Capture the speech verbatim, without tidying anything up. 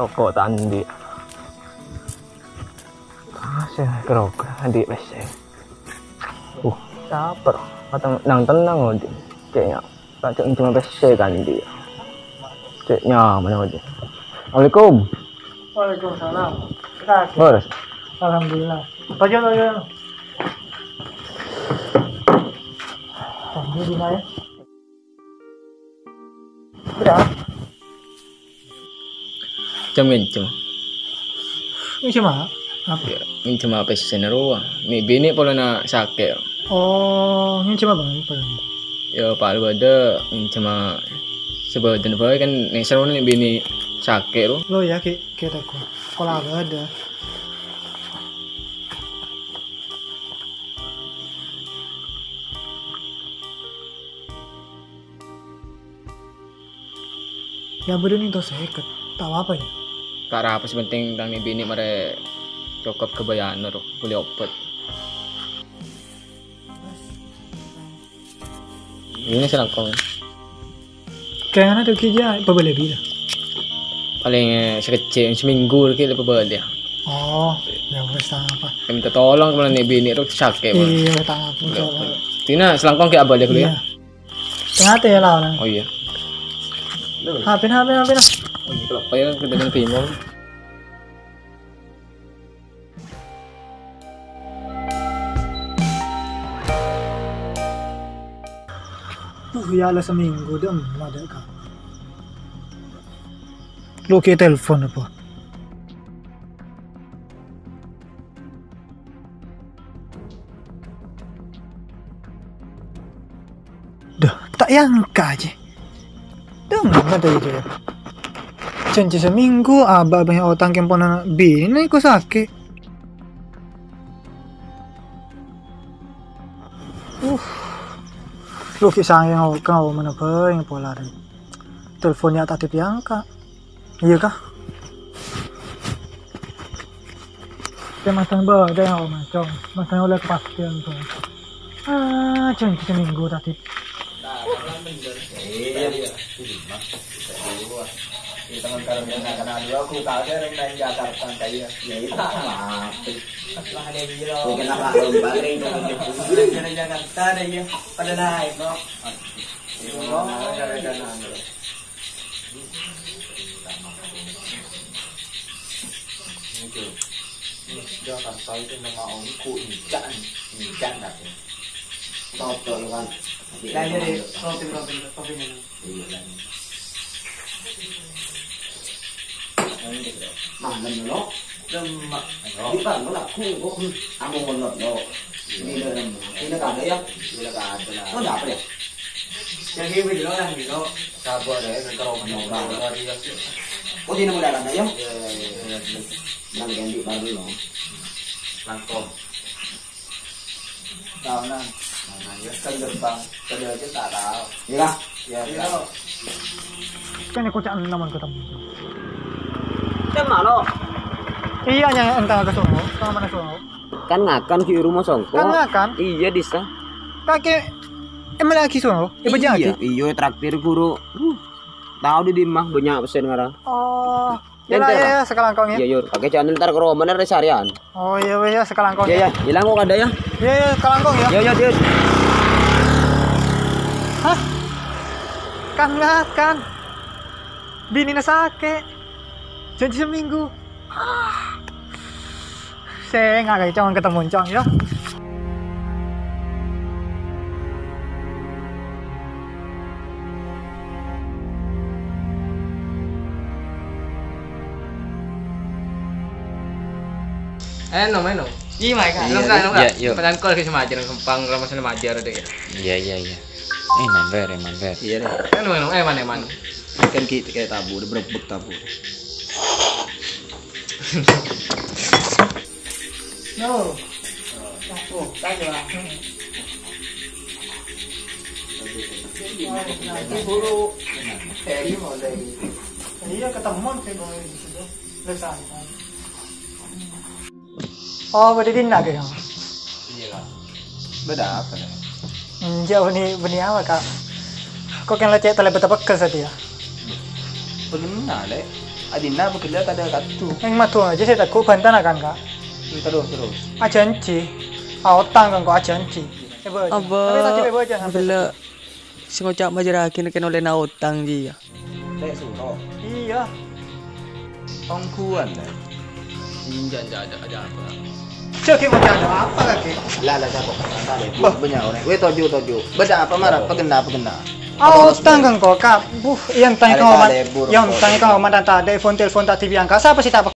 Roko' ta' andi'. Ah, sè kerok andi' pèssè. Uh, caper. Mateng, nang tenang, Odi. Kayaknya. Pak, cuma pèssè kan dia. Cek nyaman aja. Assalamualaikum. Waalaikumsalam. Leres. Alhamdulillah. Apa aja, apa aja? Tadi di mana? Udah. Cem-, ngencem. Ngencem apa? Apa? Ya, ngencem apa sih, rowa? Mè' binè' polana sakè'. Oh, ngencem apa, Bang? Apa? Ya, palu bâdâ ngencem a-, sabâdâna bhâi kan nèser mè' binè' sakè', ro. Lo ya, ki-, kita ko. Kola bâdâ. Ya, bâdâ nèng to sèket. Ta' apa-apa, ya? Ta' arapa, sè penting tang nè binè' marè cokop ghâbâyânna, ro. Polè obhât. Ini selangkong. Kayaknya tuh, Ki, ya, apa boleh bilang? Paling, eh, sakejjhâ', seminggu lagi apa boleh. Oh, ya wes, ta' apa. Minta tolong kemana nih, binè' ro sakè', Bang. Iya, ta' apa, ta' apa. Tina, selangkong kayak apa boleh dulu, ya? Iya. Tengah ya, lah, orang. Oh, iya. Hapin, hapin, hapin, ah. Oh, iya, kalau apa ya, kita kan bingung. Duh, ya Allah, seminggu deh, em, ada, Kak. Lo ke telepon apa? Duh, ta' èangka' jiyâ. Dâ' ngamma tadi jiyâ. Jhânjhi seminggu, abâ' bânnya' otang kèng ponapa binè' ko sakè'. Uh. Lo ki sangèng o-, ka omana bhâi pola rè. Telepon ya' ta' èangka'. Iya kah? Kè masang bâdâ ya, Mas Cong. Masang oleh kepastian tuh. Ah, jhânjhi seminggu tadi. Iya. Di tangan kanan yang kanan dua, aku tahu dia orang main Jakarta, kayak. Ya, itu mati. Lah, ada yang bilang. Mungkin apa, lomba ring, tuh. Dari Jakarta ada, iya. Pada naik, kok. Iya, gara-gara. Jakarta itu nama omku Incan, Incan katanya. Toto kan. Lah, iya, deh. Robin, Robin, Robin ini. Iya, lah. Nah, dan lo. Lemak. Bukan, lo laku, kok. Aku ngelot, lo. Ini ada, ini ada ya? Ini ada lah. Lo dapet ya? Yang ini dulu, yang dulu. Sabar ya, ntar om nyoba. Oh, di nomor dalam ya? Iya, iya, iya. Nang ganti baru lo. Langkong. Tahu, Nang. Nah, ya, kan gerbang. Tadi aja tak tahu. Iya. Ya, iya. Kan aku cak enam ketemu. Kan malu. Iya, yang entah ke sono, ke mana sono? Kan ngakan di rumah songko. Kan ngakan? Iya, disa. Kakek, emang lagi sono? Ibu jadi? Iya, iya, traktir guru. Uh, tahu di Dimah banyak pesen ngara. Oh, iya lah, enten ya, lah. Ya, sekalangkong ya. Iya, Yur. Kakek jangan ntar ke rumah, ntar seharian. Oh, iya, iya, sekalangkong. Iya, ya. Hilang kok ada ya? Iya, iya, sekalangkong ya. Iya, iya, Dit. Hah? Kan ngakan. Binèna sakè'. Jhânjhi seminggu. Ah. Sènga' kaè, Cong, ketemu, Cong, ya. Eh, nom, eh, nom. Iya, Mai, Kak. Iya, nom, Kak, nom, Kak. Iya, iya. Pertanyaan call ke sama aja, gampang, kalau masalah majar deh, ya. Iya, iya, iya. Eh, main ber, eh, main ber. Iya, deh. Kan, nom, nom, eh, mana, mana? Kan ki-, kayak tabu, udah berebek tabu. No. Oh, tanya lah. Nanti buru. Seri mau dari. Iya, ketemu sih, Boy, di situ. Udah santai. Oh, bâdâ dinna' kèya. Iya, Kak. Bâdâ apa, Lè'? Enjâ', bânnè, bânnè apa, Kak? Kok kèng la cè' talèbât pekka satèya? Bânnè, Lè'. Adinna apa ghellâ' tadâ' kadhu. Eng mato aja saya takut bantana kan, Kak. Terus, terus. Ajanji. Aotang kan kok ajanji. Coba aja. Abâ, Tapi tadi coba aja sampai bellâ'. Sè ngoca' majârâghi nèkè nolèna otang, jiyâ. Lè' suro. Iya. Tongguan, lè'. Injak, injak, ada, ada apa? Cek, mau ada apa lagi? Lah, lah, siapa? Tadi, Bah. Banyak orang. Weh, toju, toju. Bâdâ apa, Mara? Apa kena, apa kena? Ah, otang kan kok, Kak. Buh, yang tanya Ada kau tak mat-, ada, buruk, yang buruk. Tanya kau mat-, tak ada, telepon, telepon tak diangkat. Siapa sih tak